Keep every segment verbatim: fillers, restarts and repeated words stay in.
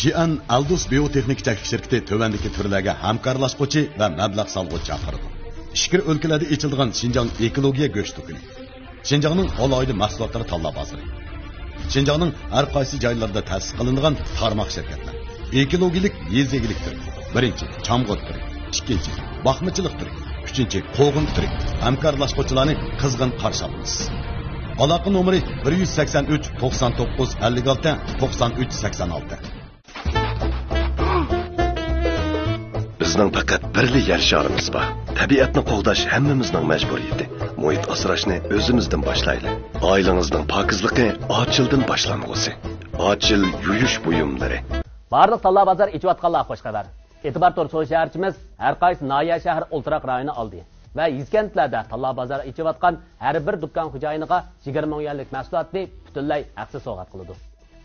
جيەن ئەلدۇس بىيوتېخنىكا چەكلىك شىركىتى تۆۋەندىكى تۈرلەرگە ھەمكارلاشقۇچى ۋە مەبلەغ سالغۇچى چاقىرىدۇ. ئىچكىرى ئۆلكىلەردە ئېچىلىدىغان شىنجاڭ ئېكولوگىيە گۆش دۇكىنى. شىنجاڭنىڭ ئالاھىدە مەھسۇلاتلىرى تاللا بازىرى. شىنجاڭنىڭ ھەر قايسى جايلىرىدا تەسىس قىلىنغان تارماق شىركەتلەر. ئېكولوگىيەلىك يېزا ئىگىلىك تۈرى. بىرىنچى، چامغۇر تۈرى. ئىككىنچى، باقمىچىلىق تۈرى. ئۈچىنچى، قوغۇن تۈرى. ھەمكارلاشقۇچىلارنى قىزغىن قارشى ئالىمىز. ئالاقە نومۇرى: بىر يۈز سەكسەن ئۈچ، توقسان توققۇز، ئەللىك ئالتە، توقسان ئۈچ، سەكسەن ئالتە. بىزنىڭ پەقەت بىرلا يەر شارىمىز بار. تەبىئەتنى قوغداش ھەممىمىزنىڭ مەجبۇرىيىتى. مۇھىت ئاسراشنى ئۆزىمىزدىن باشلايلى. ئائىلىڭىزنىڭ پاكىزلىقى ئاچىلدىن باشلانغۇسى. ئاچىل يۇيۇش بۇيۇملىرى. بارلىق تاللا بازار ئېچىۋاتقانلارغا خۇش خەۋەر. ئېتىبار تور سودا شەھەرچىمىز ھەر قايسى ناھىيە، شەھەر، ئولتۇراق رايونى ئالدى ۋە يېزا كەنتلەردە تاللا بازار ئېچىۋاتقان ھەر بىر دۇكان خوجايىنىغا يىگىرمە مىڭ يۈەنلىك مەھسۇلاتنى پۈتۈنلەي ھەقسىز سوۋغات قىلىدۇ.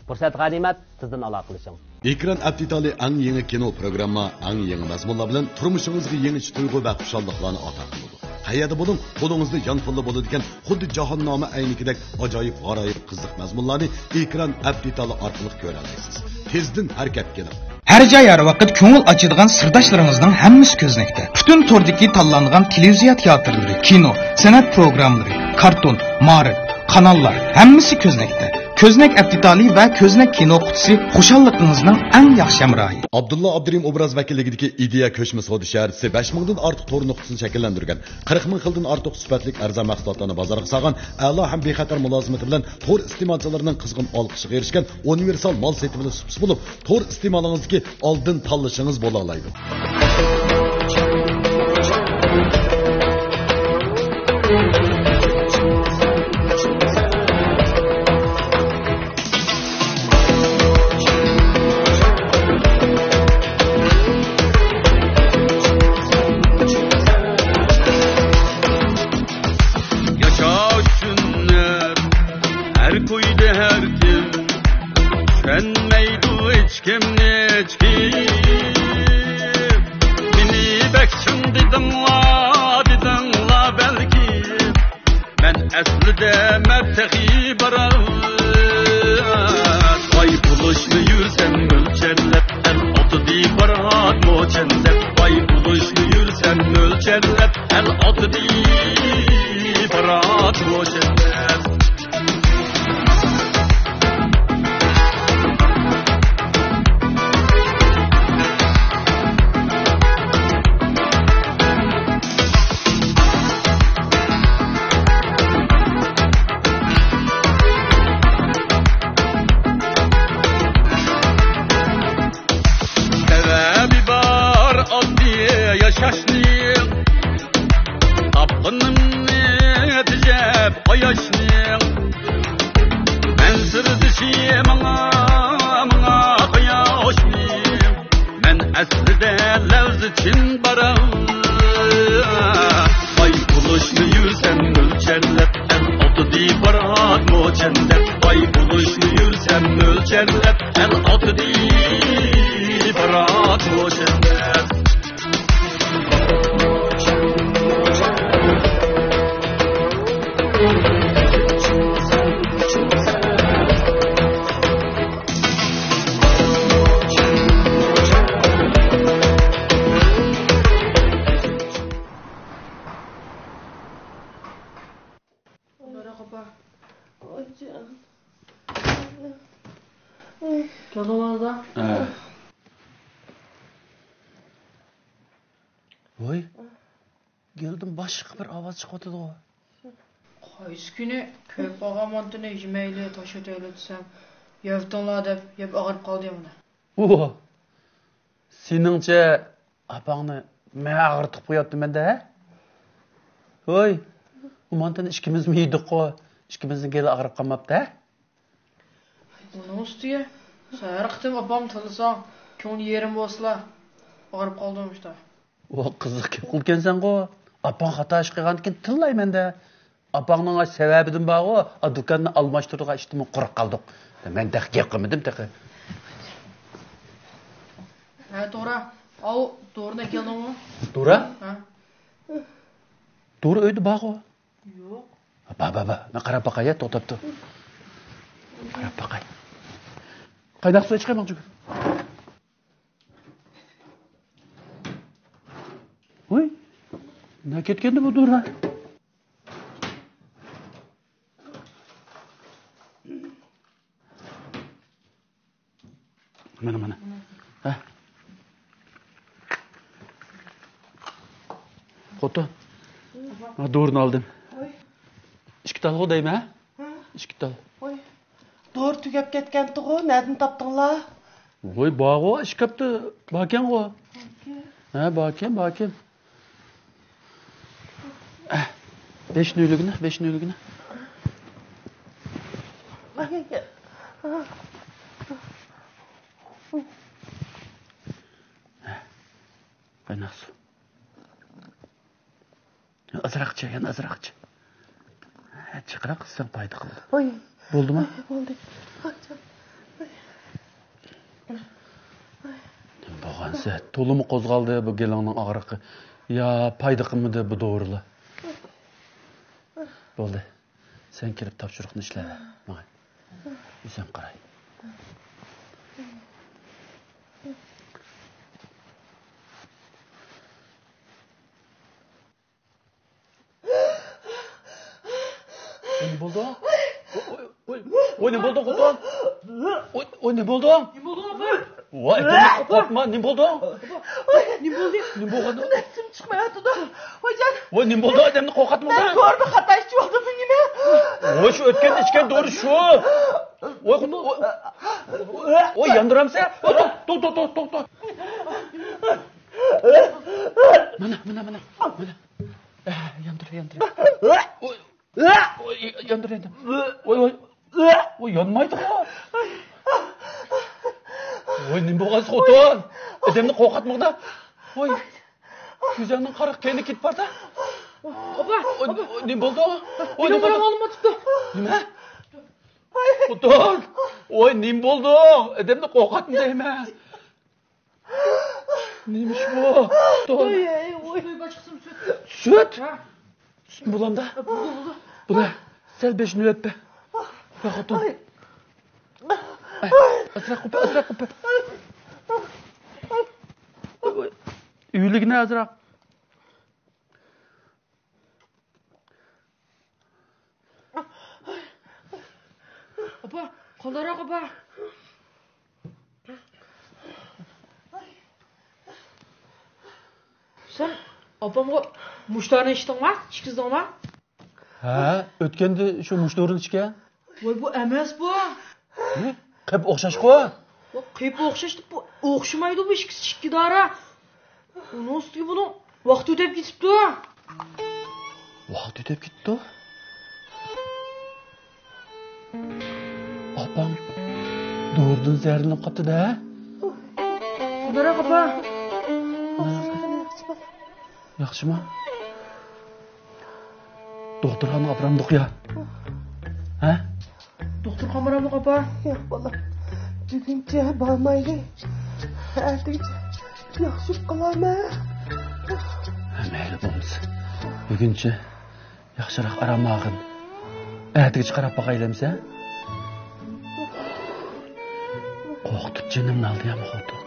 پۇرسەت غەنىيمەت، تېزدىن ئالاقىلىشىڭ. ئېكران ئەپ دېتالى ئەڭ يېڭى كىنو پروگرامما، ئەڭ يېڭى مەزمۇنلار بىلەن تۇرمۇشىڭىزغا يېڭىچە تۇيغۇ ۋە خۇشاللىقلارنى ئاتا قىلىدۇ. قەيەردە بولۇڭ، قولىڭىزدا يانفونلا بولىدىكەن خۇددى جاھاننامە ئەينىكىدەك ئاجايىپ غارايىپ قىزىق مەزمۇنلارنى ئېكران ئەپ دېتالى ئارقىلىق كۆرەلەيسىز. تېزدىن ھەرىكەتكە كېلىڭ! ھەر جاي، ھەر ۋاقىت كۆڭۈل ئاچىدىغان سىرداشلىرىڭىزنىڭ ھەممىسى كۆزنەكتە. پۈتۈن توردىكى تاللانغان تېلېۋىزىيە تىياتىرلىرى، كىنو، سەنئەت پروگراممىلىرى، كارتون، مائارىپ، قاناللار، ھەممىسى كۆزنەكتە. كۆزنەك ئەپ دېتالى ۋە كۆزنەك كىنو قۇتىسى خۇشاللىقىڭىزنىڭ ئەڭ ياخشى ھەمراھى. ئابدۇللا ئابدۇرېھىم ئوبراز ۋەكىللىكىدىكى ئىدىيە كۆچمە سودا شەھەرچىسى بەش مىڭدىن ئارتۇق تور نۇقتىسىنى شەكىللەندۈرگەن، قىرىق مىڭ خىلدىن ئارتۇق سۈپەتلىك ئەرزان مەھسۇلاتلارنى بازارغا سالغان ئەلا ھەم بىخەتەر مۇلازىمىتى بىلەن تور ئىستېمالچىلىرىنىڭ قىزغىن ئالقىشىغا ئېرىشكەن ئۇنىۋېرسال مال سېتىۋېلىش سۇپىسى بولۇپ، تور ئىستېمالىڭىزدىكى ئالدىن تاللىشىڭىز بولالايدۇ. ياشاش ئۈچۈن ھەر كويدا ھەر كىم، چۈشەنمەيدۇ ھېچكىمنى ھېچكىم. مېنى بەك چىڭ دېدىڭلار، دېدىڭلار بەلكىم، مەن ئەسلىدە مەن تېخى باراۋان. باي بولۇشنى يۈرسەم مۆلچەرلەپ، ئەل ئاتىدى پارات موچەنلەپ. باي بولۇشنى يۈرسەم مۆلچەرلەپ، ئەل ئاتىدى پارات موچەنلەپ. سەۋەبى بار ئاددىي ياشاشنىڭ، تاپقىنىمنى تېجەپ قاياشنىڭ. مەن سىردىشى ماڭا، ماڭا قاياشنىڭ. مەن ئەسلىدە لەۋزى چىن باراۋان. باي بولۇشنى يۈرسەم مۆلچەرلەپ، ئەل ئاتىدى پارات موچەنلەپ. باي بولۇشنى يۈرسەم مۆلچەرلەپ، ئەل ئاتىدى پارات موچەنلەپ. كەلدىڭلاردا؟ ھە. ۋاي، گېلدىن باشقا بىر ئاۋاز چىقىۋاتىدىغۇ. قايسى كۈنى كۆپ قالغان مانتىنى يېمەيلى، تاشلىۋېتەيلى دېسەم، يەۋېتىڭلار دەپ يەپ ئاغرىپ قالدى مانا. ۋاھ، سېنىڭچە ئاپاڭنى مەن ئاغرىتىپ قوياتتىمەن-دە، ھە؟ ۋاي، ئۇ مانتىنى ئىككىمىزمۇ يېدۇققۇ، ئىككىمىزنىڭ گېلى ئاغرىپ قالماپتۇ، ھە؟ ئۇنىڭ ئۈستىگە سەن ھەر قېتىم ئاپام تىللىساڭ، كۆڭلى يېرىم بولسىلا، ئاغرىپ قالدىمۇ شۇنداق. ۋاھ، قىزىق گەپ قىلىدىكەنسەنغۇ. ئاپاڭ خاتا ئىش قىلغاندىكىن تىللايمەن-دە. ئاپاڭنىڭ سەۋەبىدىن بارغۇ، ئا، دۇكاننى ئالماشتۇرىدىغان ئىشتىنمۇ قۇرۇق قالدۇق. مەن تېخى گەپ قىلمىدىم تېخى. ھە، توغرا. ئاۋۇ دورىنى ئەكەلدىڭمۇ؟ دورا؟ ھە. دورا ئۆيدە بارغۇ. يوق. بار، بار، بار. مەن قاراپ باقاي، يا، توختاپ تۇر. قاراپ باقاي. قايناق سۇ ئىچقاي ماڭا. ۋوي، نە كەتكەندە بۇ دورا؟ مانا، مانا. ھە. خوتۇن. مانا دورىنى ئالدىم. ۋوي. ئىككى تالغۇ دەيمەن، ھە؟ ھە؟ ئىككى تال. ۋوي. دورا تۈگەپ كەتكەنتىغۇ، نەدىن تاپتىڭلار؟ ۋوي، بارغۇ، ئىشكاپتا باركەنغۇ. باركەن. ھە، باركەن، باركەن. بەش نۆلىگىنى، بەش نۆلىگىنى. قايناق سۇ. ئازراقچە، يەنە ئازراقچە. ھە، جىقراق قىلساڭ پايدا قىلىدۇ. ئوي. بولدىمۇ؟ ئوي، بولدى. ئاچچىق. ئوي. بولغانسە، تولىمۇ قوزغالدى بۇ گېلىڭنىڭ ئاغرىقى. يا پايدا قىلمىدى بۇ دورىلار. بولدى. سەن كىرىپ تاپشۇرۇقنى ئىشلەۋەر ماڭا. ئۆزۈم قاراي. ۋوي، نېمە بولدۇڭ؟ ۋوي، ۋوي، ۋوي، نېمە بولدۇڭ، خوتۇن؟ ۋوي، ۋوي، نېمە بولدۇڭ؟ نېمە بولدۇڭ، ئاپا؟ ۋوي، ئايتەمدىم، قورقما، نېمە بولدۇڭ؟ ئاي، نېمە بولدى؟ نېمە بولغان؟ نەپسىم چىقمايۋاتىدۇ. ۋويجان. ۋوي، نېمە بولدى؟ ئادەمنى قورقۇتمىدى. مەن دورىنى خاتا ئىچىۋالدىممۇ نېمە؟ ۋوي، شۇ ئۆتكەندە ئىچكەن دورا شۇ. ۋوي، خوتۇن، ۋوي، ۋوي، ياندۇرامسەن؟ ۋوي، توختا، توختا، توختا، توختا. مانا، مانا، مانا، مانا. ئە، ياندۇر، ياندۇر. ۋوي. ۋوي، ياندۇر، ياندۇر. ۋوي، ۋوي. ۋوي، يانمايدىغۇ. ۋوي، نېمە بولغانسىز خوتۇن؟ ئادەمنى قورقۇتمىغىنا. ۋوي. كۆزۈڭنىڭ قارا قېنى كېتىپ باردا. ئاپا، ۋوي، ئاپا. ۋوي، نېمە بولدى؟ ۋوي، مېنىڭ نېمە بولدى؟ بالام ئالماپتۇ. نېمە؟ خوتۇن. ۋوي، نېمە بولدۇڭ؟ ئادەمنى قورقۇتما دەيمەن. نېمە ئىش بۇ؟ توي. ئوي، ئوي. سۈت؟ ھە. سۈتمۇ بولامدا؟ بولدى، بولدى. بۇنى سەل بېشىنى ئۆپە. يا خوتۇن. ئاي. ئاي، ئازراق ئۆپە، ئازراق ئۆپە. ئۆي، ئۆي. ئۆيلۈكنى ئازراق. ئاپا، قوللىرىغا ئاپا. سەن ئاپامغا مۇشتارنى ئىچتىڭما؟ ئىچكۈزدۈڭما؟ ھە، ئۆتكەندە شۇ مۇشتارنى ئىچكەن. ۋاي، بۇ ئەمەس بۇ. نېمە؟ قېپى ئوخشاشقۇ؟ ۋاي، قېپى ئوخشاش، بۇ ئوخشىمايدۇ، بۇ ئىككىسى ئىككى دارا. ئۇنىڭ ئۈستىگە بۇنىڭ ۋاقتى ئۆتۈپ كېتىپتۇ. ۋاقتى ئۆتۈپ كېتىپتۇ؟ ئاپام دورىدىن زەھەرلىنىپ قاپتۇ-دە. قۇدرەت ئاپا. ياخشىمۇ؟ دوختۇرخانىغا ئاپىرامدۇق يا؟ ھە؟ دوختۇرغا بارامدۇق، ئاپا؟ ياق، بالام. بۈگۈنچە بارمايلى. ئەتىگىچە ياخشى بولۇپ قالارمەن. ھە، مەيلى بولمىسا. بۈگۈنچە ياخشىراق ئارام ئالغىن. ئەتىگىچە قاراپ باقايلى ئەمىسە. قورقۇتۇپ جېنىمنى ئالدى يا خوتۇن.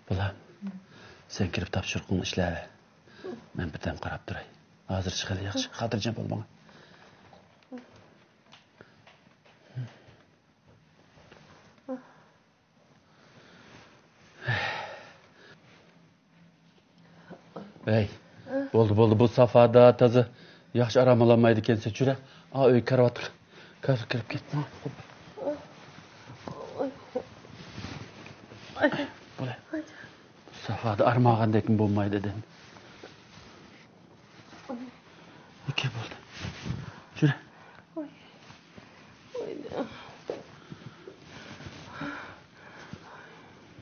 بالام، سەن كىرىپ تاپشۇرۇقۇڭنى ئىشلەۋەر. مەن بىردەم قاراپ تۇراي. ھازىرچە خېلى ياخشى، خاتىرجەم بول ماڭا. ھەي، بولدى، بولدى، بۇ سافادا تازا ياخشى ئارام ئالالمايدىكەنسەن، چۈرە. ئا، ئۆي كارىۋاتقا، كارىۋاتقا كىرىپ كەت. بولە. سافادا ئارام ئالغاندەكمۇ بولمايدۇ ئادەم. ئاكا، بولدى. يۈرە.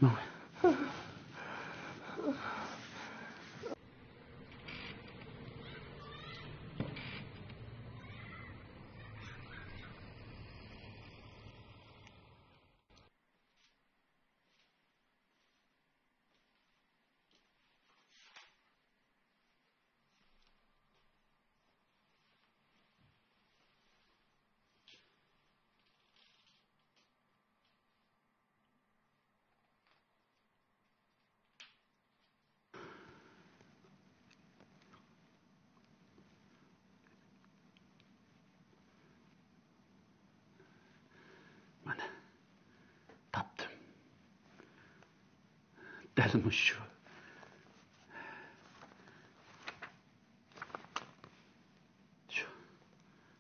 ماڭا. مۇشۇ. شۇ.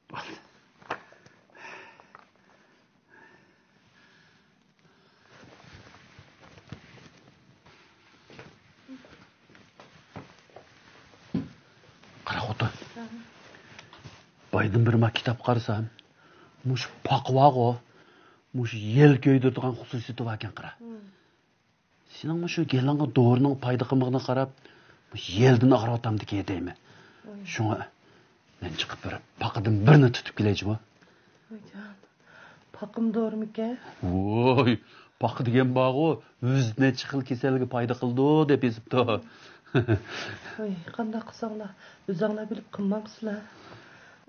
بولدى. قارا خوتۇن. بايدىن بىر ما كىتاب قارىسام، مۇشۇ پاقا بارغۇ، مۇشۇ يەل كۆيدۈرىدىغان خۇسۇسىيىتى باركەن، قارا. سېنىڭ مۇشۇ گېلىڭغا دورىنىڭ پايدا قىلمىغىنىغا قاراپ، مۇشۇ يەلدىن ئاغرىۋاتامدىكىن دەيمەن. شۇڭا مەن چىقىپ بېرىپ، پاقىدىن بىرنى تۇتۇپ كېلەيچىمۇ؟ ۋايجان، پاقىمۇ دورىمىكەن؟ ۋوي، پاقا دېگەن بارغۇ، يۈز نەچچە خىل كېسەلگە پايدا قىلىدۇ دەپ يېزىپتۇ. ۋاي، قانداق قىلساڭلار، ئۆزۈڭلار بىلىپ قىلمامسىلەر؟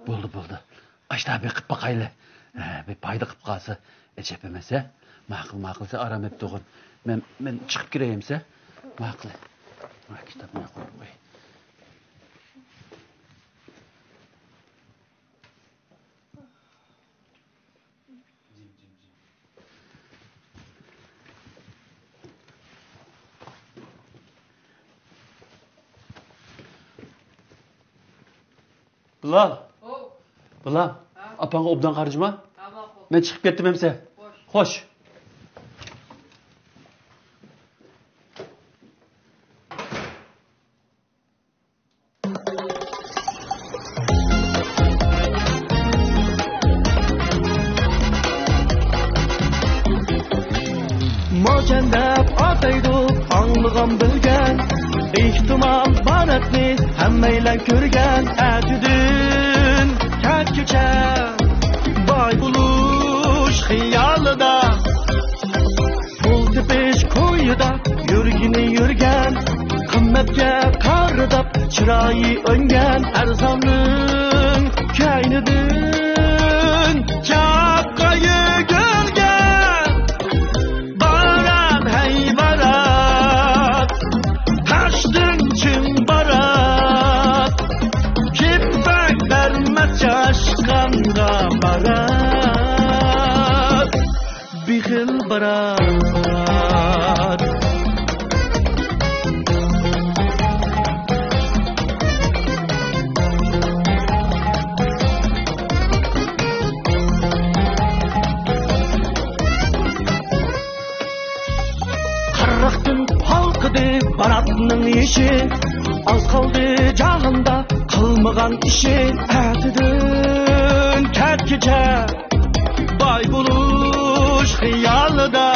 بولدى، بولدى. ئاشتا بېقىپ باقايلى. ھە، بىر پايدا قىلىپ قالسا، ئەجەب ئەمەس، ھە؟ ماقۇل، ماقۇل، سەن ئارام ئېلىپ تۇرغىن. مەن، مەن چىقىپ كىرەيمسە؟ ماقۇل. ما كىتابنى قويۇپ قوي. بىلال. ئوۋ. بىلال، ھە؟ ئاپاڭغا ئوبدان قارىجىما؟ ھە، ماقۇل. مەن چىقىپ كەتتىم ئەمسە. خوش. خوش. موچەن دەپ ئاتايدۇ ئاڭلىغان بىلگەن، ئېھتىمال باراتنى ھەممەيلەن كۆرگەن. ئەتىدىن كەچكىچە باي بولۇش خىيالىدا، پۇل تېپىش كويىدا يۈرگىنى يۈرگەن، قىممەتكە قارىداپ چىرايى ئۆڭگەن، ئەرزاننىڭ كەينىدىن چاققا يۈگۈرگەن. بارات، ھەي بارات، تاشتىن چىڭ بارات، كىپپەك بەرمە چاشقانغا بارات. بېخىل بارات. قىرىقتىن ھالقىدى باراتنىڭ يېشى، ئاز قالدى جاھاندا قىلمىغان ئىشى. ئەتىدىن كەچكىچە باي بولۇش خىيالىدا،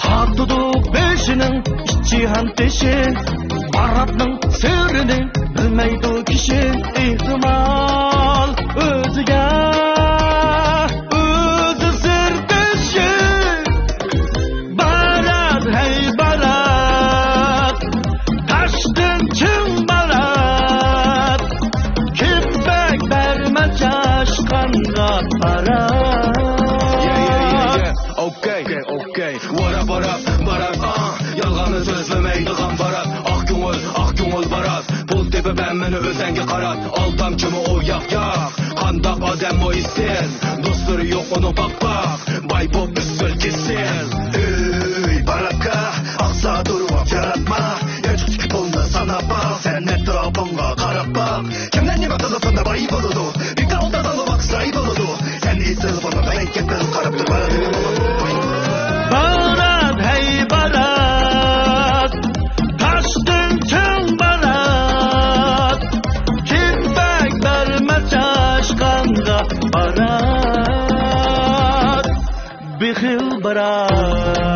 قاتىدۇ بېشىنىڭ ئىچى ھەم تېشى. باراتنىڭ سىرىنى بىلمەيدۇ كىشى، ئېھتىمال ئۆزىگە ئۆزى سىردىشى. بارات، ھەي بارات، تاشتىن چىڭ بارات، كىپپەك بەرمە چاشقانغا بارات. Yeah, yeah, yeah, yeah. ئوكەي، ئوكەي، ئوكەي. ۋاراپ، ۋاراپ، بارات، ئاھ. يالغاننى سۆزلىمەيدىغان بارات. ئاق كۆڭۈل، ئاق كۆڭۈل بارات. پۇل تېپىپ ھەممىنى ئۆزەڭگە قارات. ئالدامچىمۇ ئۇ ياق، ياق. قانداق ئادەم ئۇ ئىسسىز؟ دوستلىرى يوق ئۇنىڭ پاق-پاق. باي بوپ ئۈستىدىن كېسىل. ئۆي، باراكا، ئاقسا تۇرۇپ ياراتما. يانچۇقتىكى پۇلنى ساناپ باق. سەن ئەتراپىڭغا قاراپ باق. كىملەر نېمە قىلسۇن باي بولىدۇ. بىكار ئولتۇرساڭلا ۋاقىت زايە بولىدۇ. سەن ئېسىل بۇنىڭغا ئەنكەپ قاراپ تۇر. بارات، ھەي بارات، تاشتىن چىڭ بارات، كىپپەك بەرمە چاشقانغا بارات. بېخىل بارات.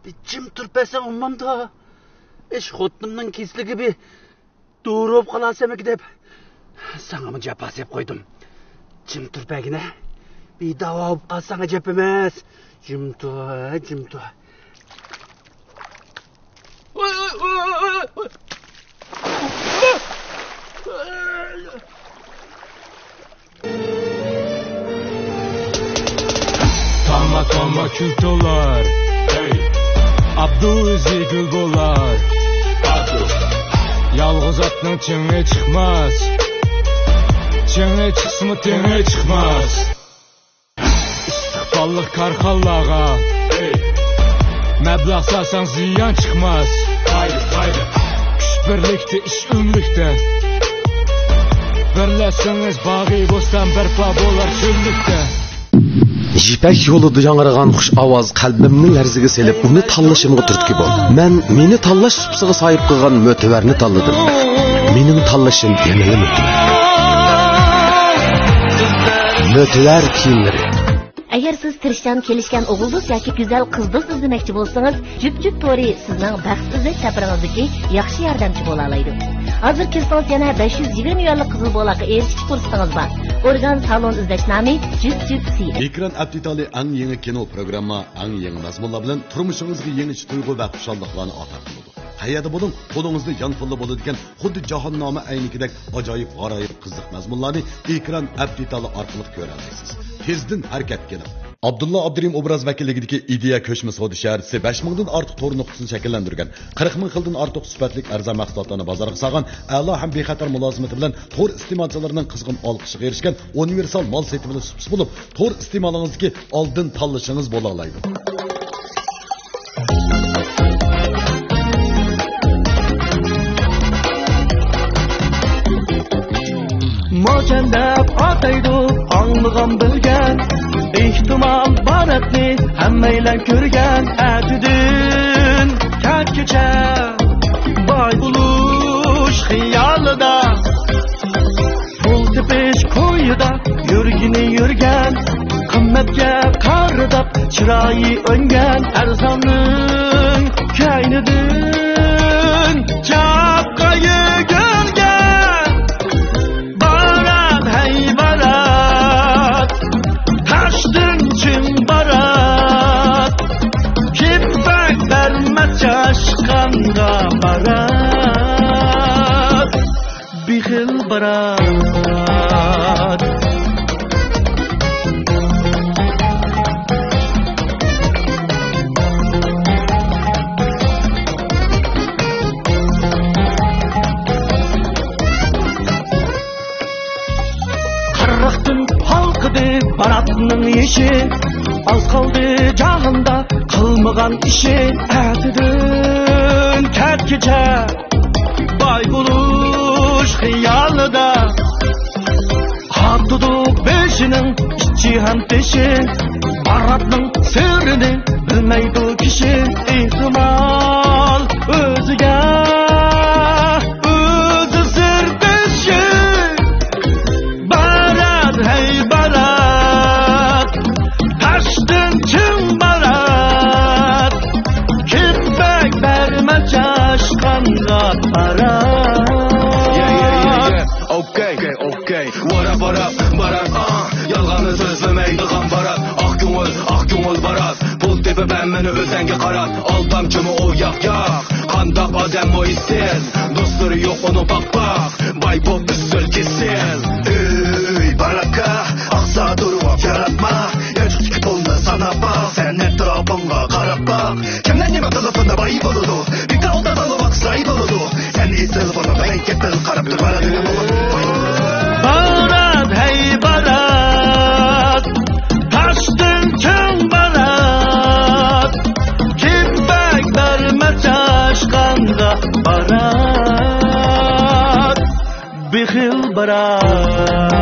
جىم تۇرۇپ بەرسەڭ بولمامدۇ؟ ئىش خوتۇنۇمنىڭ كېسىلىگە بىر دورا بولۇپ قالارسەنمىكى دەپ، ساڭىمۇ جاپا سېلىپ قويدۇم. جىم تۇرۇپ بەرگىنە. بىر داۋا بولۇپ قالساڭ ئەجەب ئەمەس. جىم تۇر، جىم تۇر. تاما تاما كۈل تولار، ئابدۇ ئۆزى گۈل بولار. يالغۇز ئاتنىڭ چېڭى چىقماس، چېڭى چىقسىمۇ تېڭى چىقماس. ئىستىقباللىق كارخانىلارغا مەبلەغ سالساڭ زىيان چىقماس. كۈچ بىرلىكتە، ئىش ئۆملۈكتە. بىرلەشسىڭىز باغۇ بوستان بەرپا بولار چۆللۈكتە. يىپەك يولىدا ياڭرىغان خۇش ئاۋاز قەلبىمنى لەرزىگە سېلىپ، ئۇنى تاللىشىمغا تۈرتكە بولدى. مەن مېنى تاللاش سۇپىسىغا ساھىب قىلغان مۆتىۋەرنى تاللىدىم. مېنىڭ تاللىشىم يەنىلا مۆتىۋەر. مۆتىۋەر كىيىملىرى. ئەگەر سىز تىرىشچان كېلىشكەن ئوغۇل دوست ياكى گۈزەل قىز دوست ئىزدىمەكچى بولسىڭىز، جۈپ جۈپ تورى سىزنىڭ بەخت ئىزدەش سەپىرىڭىزدىكى ياخشى ياردەمچى بولالايدۇ. ھازىر كىرسىڭىز يەنە بەش يۈز يىگىرمە يۈەنلىك قىزىل بولاققا ئېرىشىش پۇرسىتىڭىز بار. ئورگان سالون ئىزدەش نامى جۈپ جۈپ سى. ئېكران ئەپ دېتالى ئەڭ يېڭى كىنو پروگرامما، ئەڭ يېڭى مەزمۇنلار بىلەن تۇرمۇشىڭىزغا يېڭىچە تۇيغۇ ۋە خۇشاللىقلارنى ئاتا قىلىدۇ. قەيەردە بولۇڭ، قولىڭىزدا يانفونلا بولىدىكەن، خۇددى جاھاننامە ئەينىكىدەك ئاجايىپ غارايىپ قىزىق مەزمۇنلارنى ئېكران ئەپ دېتالى ئارقىلىق كۆرەلەيسىز. تېزدىن ھەرىكەتكە كېلىڭ! ئابدۇللا ئابدۇرېھىم ئوبراز ۋەكىللىكىدىكى ئىدىيە كۆچمە سودا شەھەرچىسى بەش مىڭدىن ئارتۇق تور نۇقتىسىنى شەكىللەندۈرگەن، قىرىق مىڭ خىلدىن ئارتۇق سۈپەتلىك ئەرزان مەھسۇلاتلارنى بازارغا سالغان ئەلا ھەم بىخەتەر مۇلازىمىتى بىلەن تور ئىستېمالچىلىرىنىڭ قىزغىن ئالقىشىغا ئېرىشكەن ئۇنىۋېرسال مال سېتىۋېلىش سۇپىسى بولۇپ، تور ئىستېمالىڭىزدىكى ئالدىن تاللىشىڭىز بولالايدۇ. موچەن دەپ ئاتايدۇ ئاڭلىغان بىلگەن، ئېھتىمال باراتنى ھەممەيلەن كۆرگەن. ئەتىدىن كەچكىچە باي بولۇش خىيالىدا، پۇل تېپىش كويىدا يۈرگىنى يۈرگەن، قىممەتكە قارىداپ چىرايى ئۆنگەن ئەرزاننىڭ كەينىدىن چاپقا يۈگۈرگەن. بارات، ھەي بارات، تاشتىن چىڭ بارات، كىم بەك بەرمە چاشقانغا بارات. بېخىل بارات. قىرىقتىن ھالقىدى باراتنىڭ يېشى، ئاز قالدى جاھاندا قىلمىغان ئىشى. ئەتىدىن كەچكىچە باي بولۇش خىيالىدا، قاتىدۇ بېشىنىڭ ئىچى ھەم تېشى. باراتنىڭ سىرىنى بىلمەيدۇ كىشى، ئېھتىمال ئۆزىگە ئۆزى سىردىشى. بارات، ھەي بارات، تاشتىن چىڭ بارات، كىم بەك بەرمە چاشقانغا بارات. Yeah, yeah, yeah, yeah. ئوكەي، ئوكەي، ۋاراپ، ۋاراپ، بارات، ئا، يالغاننى سۆزلىمەيدىغان بارات، ئاق كۆڭۈل، ئاق كۆڭۈل بارات، پۇل تېپىپ ھەممىنى ئۆزەڭگە قارات، ئالدامچىمۇ ئۇ ياق، ياق، قانداق ئادەم ئۇ ئېسىل، دوستلىرى يوق ئۇنىڭ پاق، پاق، باي بوپ ئۈستىل كېسىل. ئۆي باراتكا ئاقسا تۇرۇپ ياراتما، يانچۇقتىكى پۇلنى ساناپ باق، سەن ئەتراپىڭغا قاراپ باق، كىملەر نېمە تېلېفوندا باي بولىدۇ، بىكار ئولتۇرسا ۋاقىت زايە بولىدۇ. سەن ئېسىل بولۇپ، مەن كېپىل قاراپ تۇرۇپ، بارات، ھەي بارات، تاشتىن چىڭ بارات، كىم بەك بەرمە چاشقانغا بارات، بېخىل بارات.